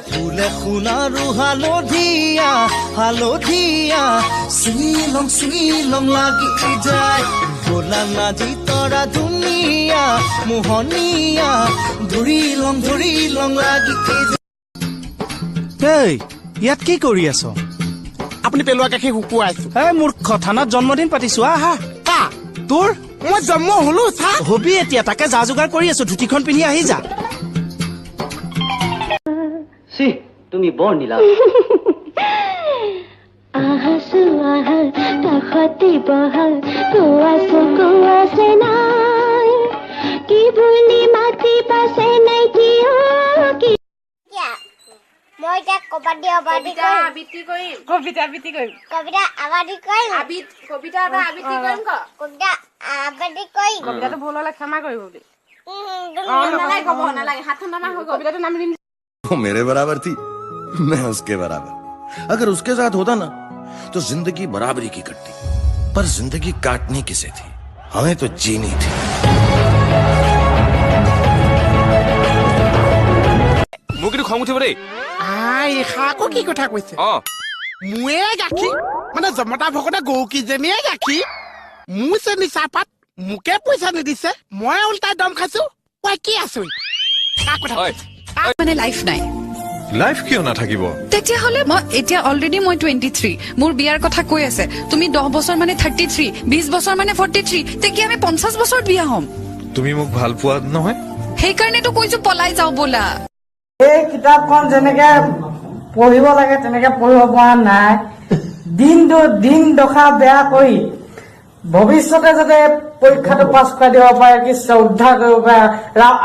ফুলে সোণাৰু হালধীয়া হালধীয়া, চুই লং চুই লং লাগি যায়। বোলা নাজি তৰা ধুনীয়া মোহনীয়া, ধৰি লং ধৰি লং লাগি যায়। এই, ইয়াত কি কৰি আছ? আপুনি পেলোৱা গাখীৰ শুকুৱাইছো। এই মূৰ্খ, থানাত জন্মদিন পাতিছো, আহা। কা? তোৰ। মই জন্ম হলো চা। হবি এতিয়া, তাকে যা যোগাৰ কৰি আছো। ধুতিখন পিন্ধি আহি যা। তুমি বৰ নিলাজ। আহা আহা, কাষতে বহা, কোৱা চকু আছে নাই, কি বুলি মাতিবা নাই কিয় কি? মই এতিয়া কবাডী আবাদি কবিতা কৰিম। আবৃত্তি কৰিম, কবিতা আবৃত্তি কৰিম। কবিতা আবাদি কৰিম। কবিতা এটা আবৃত্তি কৰিম ক। কবিতা আবাদি কৰিম। কবিতাটো ভুল হলে ক্ষমা কৰিব বুলি। নালাগে ক'ব নালাগে, হাতখন নমা হৈ গ'ল। কবিতাটোৰ নাম দিম। वो मेरे बराबर थी, मैं उसके बराबर। अगर उसके साथ होता ना तो जिंदगी बराबरी की कटती, पर जिंदगी काटनी किसे थी, हमें तो जीनी थी। মোৰ কিন্তু খং উঠিব দেই। আই, এইষাৰ আকৌ কি কথা কৈছে? মোৱে গাখীৰ মানে জমতা ভকতে গৰুকেইজনীয়ে গাখীৰ, মোৰ চেনি চাহপাত, মোকে পইচা নিদিছে, মই উল্টাই দম খাইছো। ঐ, কি আছো কাৰ কথা কৈছে? মানে লাইফ নাই? লাইফ কিয় নাথাকিব? তেতিয়াহ'লে মই এতিয়া অলৰেডি মই 23, মোৰ বিয়াৰ কথা কৈ আছে। তুমি 10 বছৰ মানে 33, 20 বছৰ মানে 43, তেতিয়া আমি 50 বছৰত বিয়া হ'ম। তুমি মোক ভাল পোৱা নহয়? সেইকাৰণেতো কৈছো পলাই যাওঁ ব'লা। এই কিতাপখন যেনেকে পঢ়িব লাগে তেনেকে পঢ়িব পৰা নাই। দিনটো দিন দশা বেয়া কৰি ভৱিষ্যতে যাতে পৰীক্ষাটো পাছ কৰাই দিব পাৰে, কৃষ্ণ উদ্ধাৰ কৰিব পাৰে।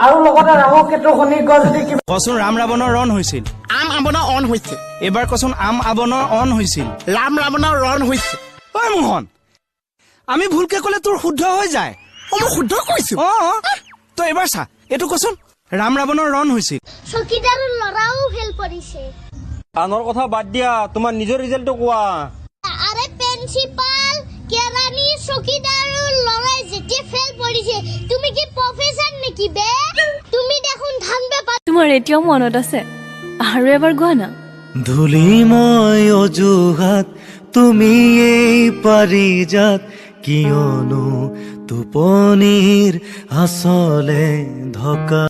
আৰু লগতে ৰাহু কেতু শনি গ্ৰহ যদি কিবা কচোন, ৰাম ৰাৱণৰ ৰণ হৈছিল। আম আৱনৰ অন হৈছে। এইবাৰ কচোন, আম আৱনৰ অন হৈছিল। ৰাম ৰাৱণৰ ৰণ হৈছে। ঐ মোহন, আমি ভুলকে ক'লে তোৰ শুদ্ধ হৈ যায়। অ, মই শুদ্ধ কৈছো। অ, তই এইবাৰ চা, এইটো কচোন, ৰাম ৰাৱণৰ ৰণ হৈছিল। চকীদাৰৰ ল'ৰাও ফেল কৰিছে। আনৰ কথা বাদ দিয়া, তোমাৰ নিজৰ ৰিজাল্টটো কোৱা। আৰে, প্ৰিন্সিপাল, কেৰাণী, চকীদাৰৰ ল'ৰাই যেতিয়া ফেল কৰিছে, তুমি কি প্ৰফেচাৰ নেকি বে? তুমি দেখোন ধান বেপাৰ। তোমাৰ এতিয়াও মনত আছে? আৰু এবাৰ গোৱা না। ধূলিময় অজুহাত তুমি এই পাৰিজাত, কিয়নো টোপনিৰ আচলে ঢকা।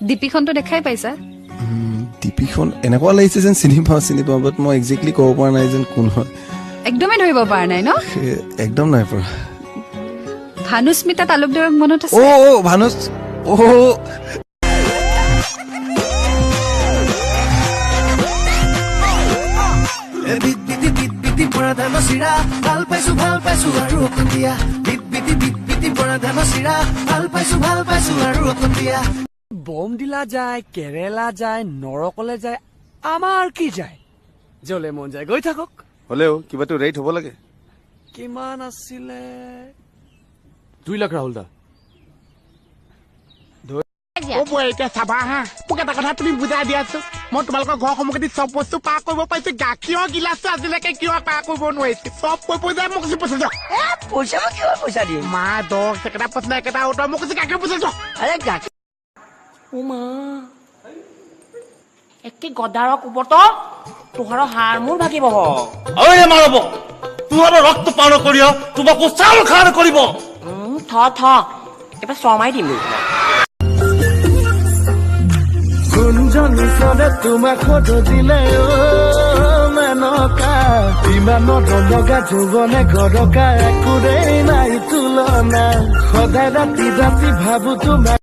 ডিপিখনতো দেখাই পাইছা। ডিপিখন এনেকুৱা লাগিছে যেন চিনি পাওঁ চিনি পাওঁ, বাট মই একজেক্টলি ক'ব পৰা নাই যেন কোন হয়। একদমেই ধৰিব পৰা নাই ন? একদম নাই পৰা। ভানুস্মিতা তালুকদাৰক মনত আছে? অ' ভানুষ, অ'। বিত বিতি বিত বিতি বৰা ধানৰ চিৰা, ভাল পাইছো ভাল পাইছো আৰু অকণ দিয়া। বিত বিতি বিত বিতি বৰা ধানৰ চিৰা, ভাল পাইছো ভাল পাইছো আৰু অকণ দিয়া। বমদিলা যায়, কেৰেলা যায়, নৰকলে যায়, আমাৰ কি যায়? য'লে মন যায় গৈ থাকক। হ'লেও কিবাটো ৰেট হ'ব লাগে। কিমান আছিলে? 2 লাখ, ৰাহুল দা। অ বৌ, এতিয়া চাবা হা, মোক এটা কথা তুমি বুজাই দিয়াচোন। মই তোমালোকৰ ঘৰ সন্মুখেদি চব বস্তু পাৰ কৰিব পাৰিছো, গাখীৰৰ গিলাচটো আজিলৈকে কিয় পাৰ কৰিব নোৱাৰিছো? চব কৈ পইচা মোক কৈছে, পইচা দিয়ক। পইচা মই কিহৰ পইচা দিম? মা, দহ একেটা প্ৰশ্ন একেটা উত্তৰ। মোক কৈছে গাখীৰ পইচা দিয়ক। আৰে গাখীৰ। মা, একে গদাৰৰ কোবত তোহাৰ হাড় মূৰ ভাগিব। ঐ মাৰব, তোমাৰ ৰক্ত পান কৰিও তোমাকো চাল খাৰ কৰিব। থ থ, এবাৰ চৰমাই দিম। কোনজনী চৰে তোমাক ফটো দিলে অ মেনকা? ইমান লগা যৌৱনে গৰকা, একোৰেই নাই তুলনা। সদায় ৰাতি ৰাতি ভাবো তোমাক।